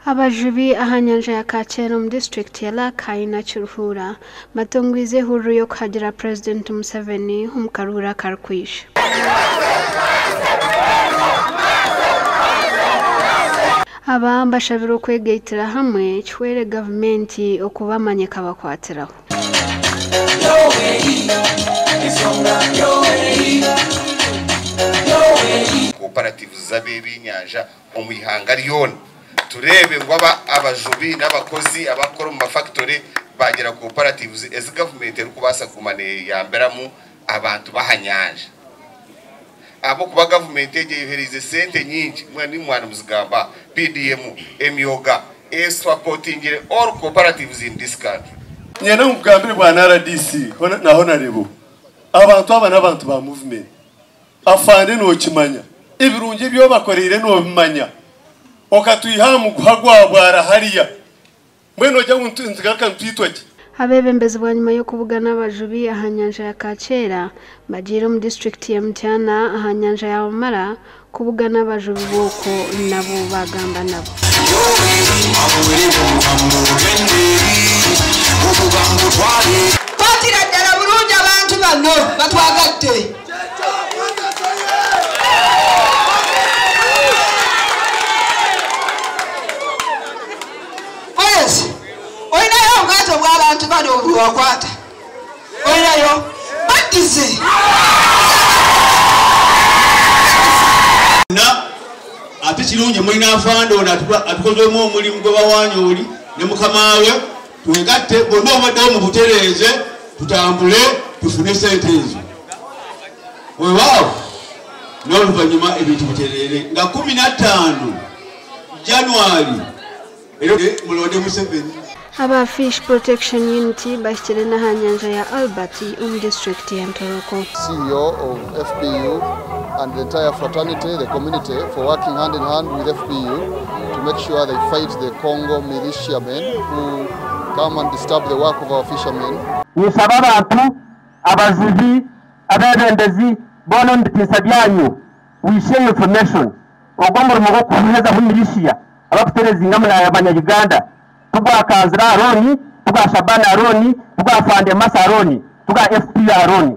Abajubi aha nyanja ya Kakyeera omu disiturikiti ya Rakai na Kiruhura batongwize ehururu y'okuhagira Purezidenti Museveni omu karuhura akarikwija. Aba bashabirwe okwegaitira hamwe kihwere gavumenti okubamanya ekabakwatiraho. Cooperatives z'ab'ebyenyanja omu ihanga ryona tureebe ngu abajubi n'abakozi abakukora omu mafakitore baagira cooperatives ezi gavumenti erikubaasa kuguma neeyambiramu abantu b'aha nyanja. Ahabw'okuba gavumenti egi eyohereize sente nyingi, mbwenu imwe mwaba nimuzigamba, PDM, emyoga, esapotingire all cooperatives in this country. Niinyenda ngu nkugambire bwana rdc na Honarebo, abantu aba n'abantu ba movement. Afande nookimanya, ebirungi ebi obakoreire noobimanya. Okatwiha aha muguha gwa bwara hariya. Mbwenu nogira ngu nitugaruka nitwitwa ki? Abeebembezi bwanyima y'okubugana abajubi aha nyanja ya Kakyeera, bagiire omu disiturikiti ya Mityana aha nyanja ya Wamara kubugana abajubi b'okwo nabo baagamba nabo. Kwatira ddala bulungi abantu bano batwagadde. Collins, olinayo obwato bw'abantu bano bwewakwata? Olinayo? Baddize. Na ate kirungi mulina afande ono atukozeemu omulimu gwe bawaanya oli ne mukama we twegatte bonna obaddewo mu butereeze tutambule tufune sente ezo weewaawo n'oluvannyuma ebintu bitereere nga 15 January era mulonde Museveni. Aba Fish Protection Unit bahikire n'aha nyanja ya Albert omu disiturikiti ya Ntoroko. CEO of FPU and the entire fraternity, the community, for working hand in hand with FPU to make sure they fight the Congo militiamen who come and disturb the work of our fishermen. Ninshaba abantu, abajubi, abeebembezi boona omu bitiinisa byanyu, we share information. Ogu omurimo gw'okuhezaho militia abakuterezinga abanya Uganda tugwa Kanzira Arooni, tugwa Shaban Arooni, tugwa Afande Masa Arooni, tugwa FPU Arooni.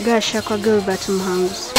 Gashakwa Gilbert Muhanguzi.